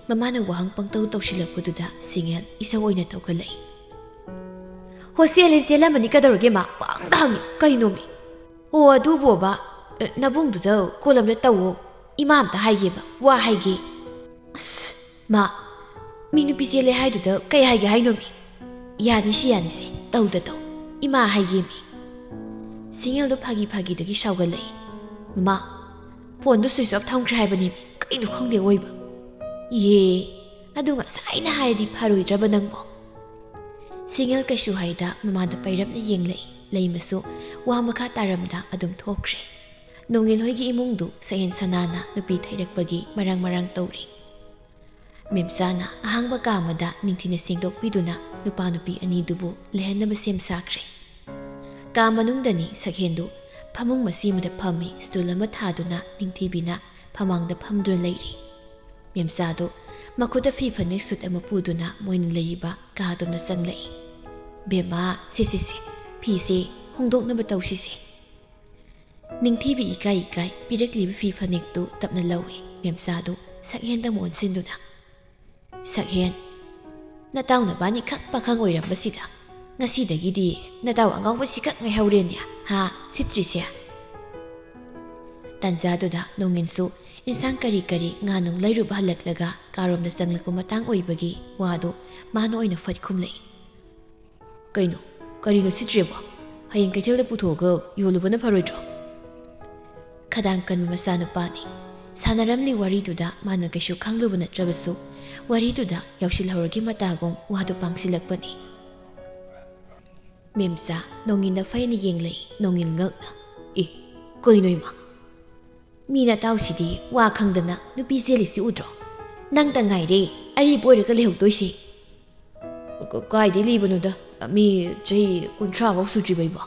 ꯃꯃꯥꯅ ꯋꯥꯍꯪ ꯄꯪꯇꯧ ꯇꯧꯁꯤꯜꯂꯛꯄꯗꯨꯗ ꯁꯤꯡꯉꯦꯜ ꯏꯁꯧ ꯑꯣꯏꯅ ꯇꯧꯈꯠꯂꯛꯏ꯫ "ꯍꯣ, ꯆꯦꯜꯂꯦ, ꯆꯦꯜꯂꯝꯃꯅꯤ, ꯀꯩꯗꯧꯔꯒꯦ ꯃꯥ? ꯄꯪꯗ ꯍꯪꯉꯤ, ꯀꯩꯅꯣꯃꯤ?" "ꯑꯣ, ꯑꯗꯨꯕꯣꯕ, ꯑ, ꯅꯕꯨꯡꯗꯨꯗ ꯀꯣꯜ ꯑꯝꯇ ꯇꯧꯋꯣ, ꯏꯃꯥ ꯑꯝꯇ ꯍꯥꯏꯒꯦꯕ, ꯋꯥ ꯍꯥꯏꯒꯦ"꯫ "ꯑꯁ, ꯃꯥ, ꯃꯤ ꯅꯨꯄꯤ ꯆꯦꯜꯂꯦ ꯍꯥꯏꯗꯨꯗ ꯀꯩ ꯍꯥꯏꯒꯦ ꯍꯥꯏꯅꯣꯃꯤ? ꯌꯥꯅꯤꯁꯤ, ꯌꯥꯅꯤꯁꯦ, ꯇꯧꯗ ꯇꯧ, ꯏꯃꯥ ꯍꯥꯏꯒꯦꯃꯤ"꯫ ꯁꯤꯡꯉꯦꯜꯗꯣ ꯐꯥꯒꯤ ꯐꯥꯒꯤꯗꯒꯤ ꯁꯥꯎꯒꯠꯂꯛꯏ꯫ "ꯃꯃꯥ, ꯐꯣꯟꯗꯣ ꯁ꯭ꯋꯤꯆ ꯑꯣꯐ ꯊꯝꯈ꯭ꯔꯦ ꯍꯥꯏꯕꯅꯦꯃꯤ, ꯀꯩꯅꯣ ꯈꯪꯗꯦ ꯑꯣꯏꯕ"꯫ "ꯏꯍꯦ, ꯑꯗꯨ ꯉꯁꯥꯏꯅ ꯍꯥꯏꯔꯗꯤ ꯐꯔꯣꯏꯗ꯭ꯔꯕ ꯅꯪꯕꯣ?" ꯁꯤꯡꯉꯦꯜ ꯀꯩꯁꯨ ꯍꯥꯏꯗ ꯃꯃꯥꯗ ꯄꯩꯔꯞꯅ ꯌꯦꯡꯂꯛꯏ꯫ ꯂꯩꯃꯁꯨ ꯋꯥ ꯃꯈꯥ ꯇꯥꯔꯝꯗ ꯑꯗꯨꯝ ꯊꯣꯛꯈ꯭ꯔꯦ꯫ ꯅꯣꯡꯉꯤꯜ ꯍꯣꯏꯒꯤ ꯏꯃꯨꯡꯗꯨ ꯁꯛꯍꯦꯟ ꯁꯅꯥꯅ ꯅꯨꯄꯤ ꯊꯩꯔꯛꯄꯒꯤ ꯃꯔꯥꯡ ꯃꯔꯥꯡ ꯇꯧꯔꯤ꯫ ꯃꯦꯝꯆꯥꯅ ꯑꯍꯥꯡꯕ ꯀꯥ ꯑꯃꯗ ꯅꯤꯡꯊꯤꯅ ꯁꯦꯡꯗꯣꯛꯄꯤꯗꯨꯅ ꯅꯨꯄꯥ ꯅꯨꯄꯤ ꯑꯅꯤꯗꯨꯕꯨ ꯂꯩꯍꯟꯅꯕ ꯁꯦꯝ ꯁꯥꯈ꯭ꯔꯦ꯫ ꯀꯥ ꯃꯅꯨꯡꯗꯅꯤ ꯁꯛꯍꯦꯟꯗꯨ ꯐꯃꯨꯡ ꯃꯆꯤ ꯑꯃꯗ ꯐꯝꯃꯤ, ꯁ꯭ꯇꯨꯜ ꯑꯃ ꯊꯥꯗꯨꯅ ꯅꯤꯡꯊꯤꯕꯤꯅ ꯐꯃꯥꯡꯗ ꯐꯝꯗꯨꯅ ꯂꯩꯔꯤ꯫ ꯃꯦꯝꯆꯥꯗꯨ ꯃꯈꯨꯠꯇ ꯐꯤ ꯐꯅꯦꯛ ꯁꯨꯠ ꯑꯃ ꯄꯨꯗꯨꯅ ꯃꯣꯏꯅ ꯂꯩꯔꯤꯕ ꯀꯥꯗꯨꯝꯅ ꯆꯪꯂꯛꯏ꯫ "ꯕꯦꯝꯃ, ꯁꯦ, ꯁꯦ, ꯁꯦ, ꯐꯤꯁꯦ ꯍꯣꯡꯗꯣꯛꯅꯕ ꯇꯧꯁꯤꯁꯦ"꯫ ꯅꯤꯡꯊꯤꯕꯤ ꯏꯀꯥꯏ ꯏꯀꯥꯏ ꯄꯤꯔꯛꯂꯤꯕ ꯐꯤ ꯐꯅꯦꯛꯇꯨ ꯇꯞꯅ ꯂꯧꯏ꯫ ꯃꯦꯝꯆꯥꯗꯨ ꯁꯛꯍꯦꯟꯗ ꯑꯃꯨꯛ ꯑꯣꯟꯁꯤꯟꯗꯨꯅ, "ꯁꯛꯍꯦꯟ, ꯅꯇꯥꯎ ꯅꯕꯥꯅꯤꯈꯛ ꯄꯥꯈꯪ ꯑꯣꯏꯔꯝꯕꯁꯤꯗ ꯉꯁꯤꯗꯒꯤꯗꯤ ꯅꯇꯥꯎ ꯑꯉꯥꯎꯕꯁꯤꯈꯛ ꯉꯥꯏꯍꯧꯔꯦꯅꯦ, ꯍꯥ, ꯁꯤꯠꯇ꯭ꯔꯤꯁꯦ?" ꯇꯥꯟꯖꯥꯗꯨꯗ ꯅꯣꯡꯏꯟꯁꯨ ꯏꯟꯁꯥꯡ ꯀꯔꯤ ꯀꯔꯤ ꯉꯥ ꯅꯨꯡ ꯂꯩꯔꯨꯕ ꯍꯜꯂꯛꯂꯒ ꯀꯥꯔꯣꯝꯗ ꯆꯪꯂꯛꯄ ꯃꯇꯥꯡ ꯑꯣꯏꯕꯒꯤ ꯋꯥꯗꯨ ꯃꯥꯅ ꯑꯣꯏꯅ ꯐꯠ ꯈꯨꯝꯂꯛꯏ꯫ "ꯀꯩꯅꯣ? ꯀꯔꯤꯅꯣ ꯁꯤꯠꯇ꯭ꯔꯤꯕꯣ? ꯍꯌꯦꯡ ꯀꯩꯊꯦꯜꯗ ꯄꯨꯊꯣꯛꯑꯒ ꯌꯣꯜꯂꯨꯕꯅ ꯐꯔꯣꯏꯗ꯭ꯔꯣ?" ꯈꯗꯥꯡ ꯀꯟꯕ ꯃꯆꯥꯅꯨꯄꯥꯅꯤ꯫ ꯁꯥꯟꯅꯔꯝꯂꯤ ꯋꯥꯔꯤꯗꯨꯗ ꯃꯥꯅ ꯀꯩꯁꯨ ꯈꯪꯂꯨꯕ ꯅꯠꯇ꯭ꯔꯕꯁꯨ, ꯋꯥꯔꯤꯗꯨꯗ ꯌꯥꯎꯁꯤꯜꯍꯧꯔꯒꯦ ꯃꯇꯥꯒꯨꯝ ꯋꯥꯗꯨ ꯄꯥꯡꯁꯤꯜꯂꯛꯄꯅꯤ꯫ ꯃꯦꯝꯆꯥ ꯅꯣꯡꯏꯟꯗ ꯐꯩꯅ ꯌꯦꯡꯂꯛꯏ꯫ ꯅꯣꯡꯏꯟ ꯉꯛꯅ, "ꯑꯦ, ꯀꯩꯅꯣ ꯏꯃꯥ? ꯃꯤ ꯅꯇꯥꯎꯁꯤꯗꯤ ꯋꯥ ꯈꯪꯗꯅ ꯅꯨꯄꯤ ꯆꯦꯜꯂꯤꯁꯤ ꯎꯗ꯭ꯔꯣ? ꯅꯪꯇ ꯉꯥꯏꯔꯦ ꯑꯔꯤꯕ ꯑꯣꯏꯔꯒ ꯂꯩꯍꯧꯗꯣꯏꯁꯦ꯫" "ꯀ-, ꯀꯥꯏꯗꯩ ꯂꯤꯕꯅꯣꯗ? ꯃꯤ ꯆꯍꯤ ꯀꯨꯟꯊ꯭ꯔꯥ ꯐꯥꯎ ꯁꯨꯗ꯭ꯔꯤꯕꯩꯕꯣ?"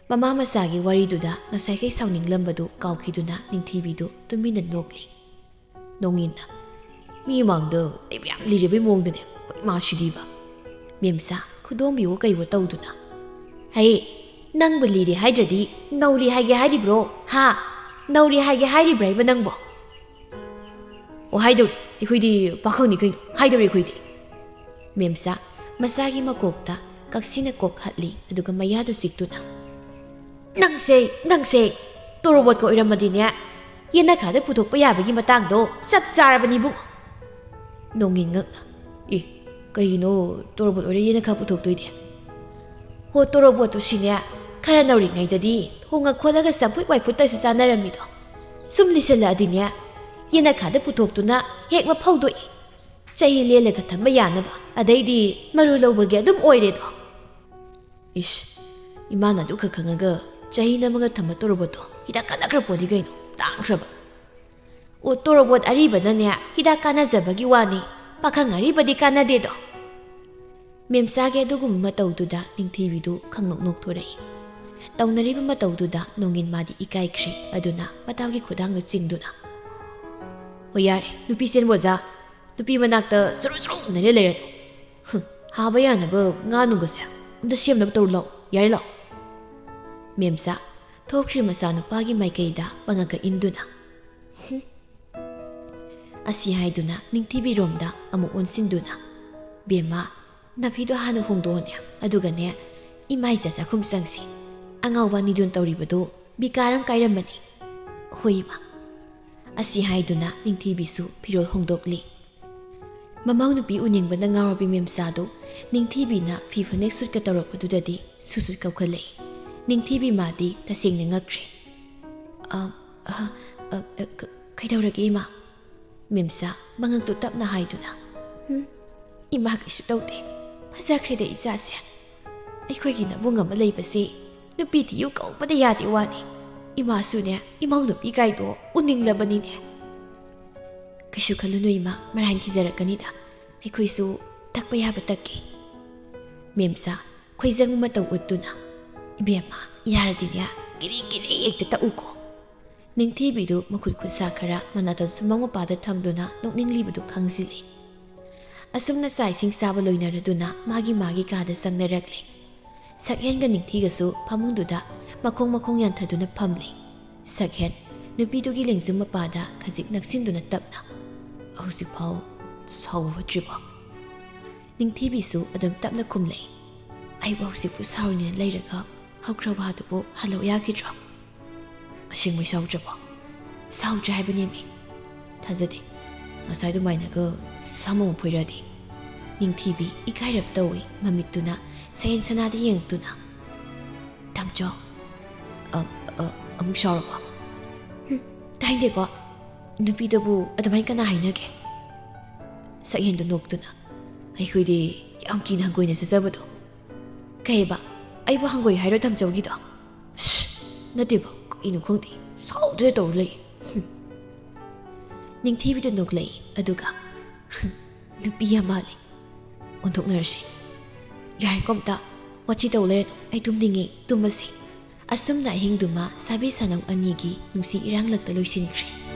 ꯃꯃꯥ ꯃꯆꯥꯒꯤ ꯋꯥꯔꯤꯗꯨꯗ ꯉꯁꯥꯏꯈꯩ ꯁꯥꯎꯅꯤꯡꯂꯝꯕꯗꯨ ꯀꯥꯎꯈꯤꯗꯨꯅ ꯅꯤꯡꯊꯤꯕꯤꯗꯨ ꯇꯨꯃꯤꯟꯅ ꯅꯣꯛꯂꯤ꯫ ꯅꯣꯡꯏꯟꯅ, "ꯃꯤ ꯃꯥꯡꯗ ꯑꯩꯕꯨ ꯌꯥꯝ ꯂꯤꯔꯦꯕꯩ ꯃꯑꯣꯡꯗꯅꯦ, ꯀꯩ ꯃꯥꯁꯤꯗꯤꯕ?" ꯃꯦꯝꯆꯥ ꯈꯨꯗꯣꯝꯕꯤꯋꯣ ꯀꯩꯋꯣ ꯇꯧꯗꯨꯅ, "ꯍꯩ, ꯅꯪꯕꯨ ꯂꯤꯔꯦ ꯍꯥꯏꯗ꯭ꯔꯗꯤ ꯅꯧꯔꯦ ꯍꯥꯏꯒꯦ ꯍꯥꯏꯔꯤꯕ꯭ꯔꯣ? ꯍꯥ? ꯅꯧꯔꯦ ꯍꯥꯏꯒꯦ ꯍꯥꯏꯔꯤꯕ꯭ꯔꯥ ꯍꯥꯏꯕ ꯅꯪꯕꯣ?" "ꯑꯣ, ꯍꯥꯏꯗꯧꯔꯤ, ꯑꯩꯈꯣꯏꯗꯤ ꯄꯥꯈꯪꯅꯤ ꯀꯩꯅꯣ, ꯍꯥꯏꯗꯧꯔꯤ ꯑꯩꯈꯣꯏꯗꯤ꯫" ꯃꯦꯝꯆꯥ ꯃꯆꯥꯒꯤ ꯃꯀꯣꯛꯇ ꯀꯛꯁꯤꯅ ꯀꯣꯛ ꯍꯠꯂꯤ, ꯑꯗꯨꯒ ꯃꯌꯥꯗꯨ ꯆꯤꯛꯇꯨꯅ, "ꯅꯪꯁꯦ, ꯅꯪꯁꯦ ꯇꯣꯔꯣꯕꯣꯠꯀ ꯑꯣꯏꯔꯝꯃꯗꯤꯅꯦ, ꯌꯦꯅꯈꯥꯗ ꯄꯨꯊꯣꯛꯄ ꯌꯥꯕꯒꯤ ꯃꯇꯥꯡꯗꯣ ꯆꯞ ꯆꯥꯔꯕꯅꯤ ꯏꯕꯨꯡꯉꯣ꯫" ꯅꯣꯡꯏꯟ ꯉꯛꯅ, "ꯑꯦ, ꯀꯩꯒꯤꯅꯣ ꯇꯣꯔꯣꯕꯣꯠ ꯑꯣꯏꯔ ꯌꯦꯅꯈꯥ ꯄꯨꯊꯣꯛꯇꯣꯏꯗꯤ?" "ꯍꯣ, ꯇꯣꯔꯣꯕꯣꯠꯇꯨ ꯁꯤꯅꯦ, ꯈꯔ ꯅꯧꯔꯤꯉꯩꯗꯁꯨ ꯊꯣꯡꯉ ꯈꯣꯠꯂꯒ ꯆꯝꯐꯨꯠ ꯋꯥꯏꯐꯨꯠꯇꯁꯨ ꯆꯥꯅꯔꯝꯃꯤꯗꯣ꯫ ꯁꯨꯝ ꯂꯤꯁꯜꯂꯛꯑꯗꯤꯅꯦ, ꯌꯦꯅꯈꯥꯗ ꯄꯨꯊꯣꯛꯇꯨꯅ ꯍꯦꯛ ꯃꯐꯧꯗꯣꯛꯏ꯫ ꯆꯍꯤ ꯂꯦꯜꯂꯒ ꯊꯝꯕ ꯌꯥꯅꯕ, ꯑꯗꯩꯗꯤ ꯃꯔꯨ ꯂꯧꯕꯒꯤ ꯑꯗꯨꯝ ꯑꯣꯏꯔꯦꯗꯣ꯫" "ꯏꯁ, ꯏꯃꯥꯅ ꯑꯗꯨꯈꯛ ꯈꯪꯉꯒ ꯆꯍꯤ ꯅꯝꯃꯒ ꯊꯝꯕ ꯇꯣꯔꯣꯕꯣꯠꯇꯣ ꯍꯤꯗꯥꯛ ꯀꯥꯟꯅꯈ꯭ꯔ ꯄꯣꯠꯅꯤ ꯀꯩꯅꯣ, ꯇꯥꯡꯈ꯭ꯔꯕ꯫" "ꯑꯣ, ꯇꯣꯔꯣꯕꯣꯠ ꯑꯔꯤꯕꯅꯅꯦ ꯍꯤꯗꯥꯛ ꯀꯥꯟꯅꯖꯕꯒꯤ ꯋꯥꯅꯤ, ꯄꯥꯈꯪ ꯑꯔꯤꯕꯗꯤ ꯀꯥꯟꯅꯗꯦꯗꯣ꯫" ꯃꯦꯝꯆꯥꯒꯤ ꯑꯗꯨꯒꯨꯝꯕ ꯃꯇꯧꯗꯨꯗ ꯅꯤꯡꯊꯤꯕꯤꯗꯨ ꯈꯪꯅꯣꯛ ꯅꯣꯛꯊꯣꯔꯛꯏ꯫ ꯇꯧꯅꯔꯤꯕ ꯃꯇꯧꯗꯨꯗ ꯅꯣꯡꯏꯟ ꯃꯥꯗꯤ ꯏꯀꯥꯏꯈ꯭ꯔꯦ꯫ ꯑꯗꯨꯅ ꯃꯇꯥꯎꯒꯤ ꯈꯨꯗꯥꯡꯗꯨ ꯆꯤꯡꯗꯨꯅ, "ꯍꯣꯏ, ꯌꯥꯔꯦ, ꯅꯨꯄꯤ ꯆꯦꯟꯕ ꯑꯣꯖꯥ, ꯅꯨꯄꯤ ꯃꯅꯥꯛꯇ ꯆꯨꯔꯨ ꯆꯨꯔꯨ ꯏꯟꯅꯔ ꯂꯩꯔꯅꯨ꯫ ꯍꯨꯝ, ꯍꯥꯕ ꯌꯥꯅꯕ ꯉꯥ ꯅꯨꯡꯒꯁꯦ ꯑꯝꯇ ꯁꯦꯝꯅꯕ ꯇꯧꯔꯨ ꯂꯥꯎ, ꯌꯥꯔꯦ ꯂꯥꯎ꯫" ꯃꯦꯝꯆꯥ ꯊꯣꯛꯈ꯭ꯔꯦ ꯃꯆꯥꯅꯨꯄꯥꯒꯤ ꯃꯥꯏꯀꯩꯗ ꯄꯪꯉꯒ ꯏꯟꯗꯨꯅ꯫ "ꯍꯨꯝ!" ꯑꯁꯤ ꯍꯥꯏꯗꯨꯅ ꯅꯤꯡꯊꯤꯕꯤꯔꯣꯝꯗ ꯑꯃꯨꯛ ꯑꯣꯟꯁꯤꯟꯗꯨꯅ, "ꯕꯦꯝꯃ, ꯅꯐꯤꯗꯣ ꯍꯥꯟꯅ ꯍꯣꯡꯗꯣꯛꯑꯣꯅꯦ, ꯑꯗꯨꯒꯅꯦ ꯏꯃꯥ ꯏꯆꯥ ꯆꯥꯛꯈꯨꯝ ꯆꯪꯁꯤ꯫ ꯑꯉꯥꯎꯕ ꯑꯅꯤꯗꯨꯅ ꯇꯧꯔꯤꯕꯗꯣ ꯕꯤꯀꯥꯔ ꯑꯃ ꯀꯥꯏꯔꯝꯕꯅꯤ꯫ ꯍꯣꯏ ꯏꯃꯥ꯫" ꯑꯁꯤ ꯍꯥꯏꯗꯨꯅ ꯅꯤꯡꯊꯤꯕꯤꯁꯨ ꯐꯤꯔꯣꯜ ꯍꯣꯡꯗꯣꯛꯂꯤ꯫ ꯃꯃꯧ ꯅꯨꯄꯤ ꯎꯅꯤꯡꯕꯅ ꯉꯥꯎꯔꯕꯤ ꯃꯦꯝꯆꯥꯗꯨ ꯅꯤꯡꯊꯤꯕꯤꯅ ꯐꯤ ꯐꯅꯦꯛ ꯁꯨꯠꯀ ꯇꯧꯔꯛꯄꯗꯨꯗꯗꯤ ꯁꯨꯠ ꯁꯨꯠ ꯀꯞꯈꯠꯂꯛꯏ꯫ ꯅꯤꯡꯊꯤꯕꯤ ꯃꯥꯗꯤ ꯇꯁꯦꯡꯅ ꯉꯛꯈ꯭ꯔꯦ꯫ "ꯑ, ꯑ, ꯑ, ꯑ, ꯀ-, ꯀꯩꯗꯧꯔꯒꯦ ꯏꯃꯥ?" ꯃꯦꯝꯆꯥ ꯃꯉꯛꯇꯨ ꯇꯞꯅ ꯍꯥꯏꯗꯨꯅ, "ꯍꯨꯝ, ꯏꯃꯥ ꯀꯩꯁꯨ ꯇꯧꯗꯦ꯫ ꯐꯖꯈ꯭ꯔꯦꯗ ꯏꯆꯥꯁꯦ꯫ ꯑꯩꯈꯣꯏꯒꯤ ꯅꯕꯨꯡ ꯑꯃ ꯂꯩꯕꯁꯦ ꯅꯨꯄꯤ ꯊꯤꯌꯨ ꯀꯧꯕꯗ ꯌꯥꯗꯦ ꯋꯥꯅꯤ꯫ ꯏꯃꯥꯁꯨꯅꯦ, ꯏꯃꯧ ꯅꯨꯄꯤ ꯀꯥꯏꯗꯣ ꯎꯅꯤꯡꯂꯕꯅꯤꯅꯦ꯫ ꯀꯩꯁꯨ ꯈꯜꯂꯨꯅꯨ ꯏꯃꯥ, ꯃꯔꯥꯏꯅ ꯊꯤꯖꯔꯛꯀꯅꯤꯗ꯫ ꯑꯩꯈꯣꯏꯁꯨ ꯇꯛꯄ ꯌꯥꯕ ꯇꯛꯀꯦ꯫" ꯃꯦꯝꯆꯥ ꯈꯣꯏꯖꯪ ꯃꯇꯧ ꯎꯠꯇꯨꯅ, "ꯏꯕꯦꯝꯃ, ꯌꯥꯔꯗꯤꯅꯦ, ꯒꯤꯔꯤ ꯒꯤꯔꯤ ꯍꯦꯛꯇ ꯇꯛꯎꯀꯣ꯫" ꯅꯤꯡꯊꯤꯕꯤꯗꯨ ꯃꯈꯨꯠ ꯈꯨꯠꯁꯥ ꯈꯔ ꯃꯅꯥꯇꯣꯟ ꯁꯨꯃꯥꯡ ꯃꯄꯥꯗ ꯊꯝꯗꯨꯅ ꯅꯣꯛꯅꯤꯡꯂꯤꯕꯗꯨ ꯈꯪꯖꯤꯜꯂꯤ꯫ ꯑꯁꯨꯝꯅ ꯆꯥꯛ ꯏꯁꯤꯡ ꯆꯥꯕ ꯂꯣꯏꯅꯔꯗꯨꯅ ꯃꯥꯒꯤ ꯃꯥꯒꯤ ꯀꯥꯗ ꯆꯪꯅꯔꯛꯂꯦ꯫ ꯁꯛꯍꯦꯟꯒ ꯅꯤꯡꯊꯤꯒꯁꯨ ꯐꯃꯨꯡꯗꯨꯗ ꯃꯈꯣꯡ ꯃꯈꯣꯡ ꯌꯥꯟꯊꯗꯨꯅ ꯐꯝꯂꯤ꯫ ꯁꯛꯍꯦꯟ ꯅꯨꯄꯤꯗꯨꯒꯤ ꯂꯦꯡꯖꯨꯝ ꯃꯄꯥꯗ ꯈꯖꯤꯛ ꯅꯛꯁꯤꯟꯗꯨꯅ ꯇꯞꯅ, "ꯍꯧꯖꯤꯛꯐꯥꯎ ꯁꯥꯎꯕ ꯐꯠꯇ꯭ꯔꯤꯕꯣ?" ꯅꯤꯡꯊꯤꯕꯤꯁꯨ ꯑꯗꯨꯝ ꯇꯞꯅ ꯈꯨꯝꯂꯛꯏ꯫ "ꯑꯩꯕꯨ ꯍꯧꯖꯤꯛꯄꯨ ꯁꯥꯎꯔꯤꯅꯦꯅ ꯂꯩꯔꯒ ꯍꯧꯈ꯭ꯔꯕ ꯋꯥꯗꯨꯕꯨ ꯍꯜꯂꯧ ꯌꯥꯈꯤꯗ꯭ꯔꯣ?" "ꯑꯁꯦꯡꯕꯩ ꯁꯥꯎꯗ꯭ꯔꯕꯣ?" "ꯁꯥꯎꯗ꯭ꯔꯦ ꯍꯥꯏꯕꯅꯦꯃꯤ꯫" "ꯊꯥꯖꯗꯦ꯫ ꯉꯁꯥꯏ ꯑꯗꯨꯃꯥꯏꯅꯒ ꯁꯥꯃꯨ ꯐꯨꯏꯔꯗꯤ꯫" ꯅꯤꯡꯊꯤꯕꯤ ꯏꯀꯥꯏꯔꯞ ꯇꯧꯏ, ꯃꯃꯤꯠꯇꯨꯅ ꯁꯛꯍꯦꯟ ꯁꯅꯥꯗ ꯌꯦꯡꯉꯛꯇꯨꯅ꯫ "ꯇꯥꯃꯣꯆꯧ, ꯑ, ꯑ, ꯑꯃꯨꯛ ꯁꯥꯎꯔꯕꯣ?" "ꯍꯨꯝ, ꯇꯥꯏꯗꯦꯀꯣ꯫ ꯅꯨꯄꯤꯗꯕꯨ ꯑꯗꯨꯃꯥꯏꯅ ꯀꯅꯥ ꯍꯥꯏꯅꯒꯦ?" ꯁꯛꯍꯦꯟꯗꯨ ꯅꯣꯛꯇꯨꯅ, "ꯑꯩꯈꯣꯏꯗꯤ ꯌꯥꯝ ꯀꯤꯅ ꯍꯪꯒꯣꯏꯅ ꯆꯠꯆꯕꯗꯣ꯫" "ꯀꯩꯕ? ꯑꯩꯕꯨ ꯍꯪꯒꯣꯏ ꯍꯥꯏꯔꯣ ꯇꯥꯃꯣꯆꯧꯒꯤꯗꯣ?" "ꯁ꯭ꯁ, ꯅꯠꯇꯦꯕ, ꯀꯩꯅꯣ ꯈꯪꯗꯦ, ꯁꯥꯎꯗꯣꯏ ꯇꯧꯔ ꯂꯩ꯫" ꯍꯨꯝ꯫ ꯅꯤꯡꯊꯤꯕꯤꯗꯨ ꯅꯣꯛꯂꯛꯏ, ꯑꯗꯨꯒ, "ꯅꯨꯄꯤ ꯌꯥꯝ ꯃꯥꯜꯂꯤ꯫ ꯑꯣꯟꯊꯣꯛꯅꯔꯁꯤ꯫ ꯌꯥꯔꯦꯀꯣ ꯑꯝꯇ, ꯋꯥꯊꯤ ꯇꯧ ꯂꯩꯔꯅꯨ, ꯑꯩ ꯇꯨꯝꯅꯤꯡꯉꯦ, ꯇꯨꯝꯃꯁꯤ꯫" ꯑꯁꯨꯝꯅ ꯑꯍꯤꯡꯗꯨꯃ ꯁꯥꯕꯤ ꯁꯥꯅꯧ ꯑꯅꯤꯒꯤ ꯅꯨꯡꯁꯤ ꯏꯔꯥꯡꯂꯛꯇ ꯂꯣꯏꯁꯤꯟꯈ꯭ꯔꯦ꯫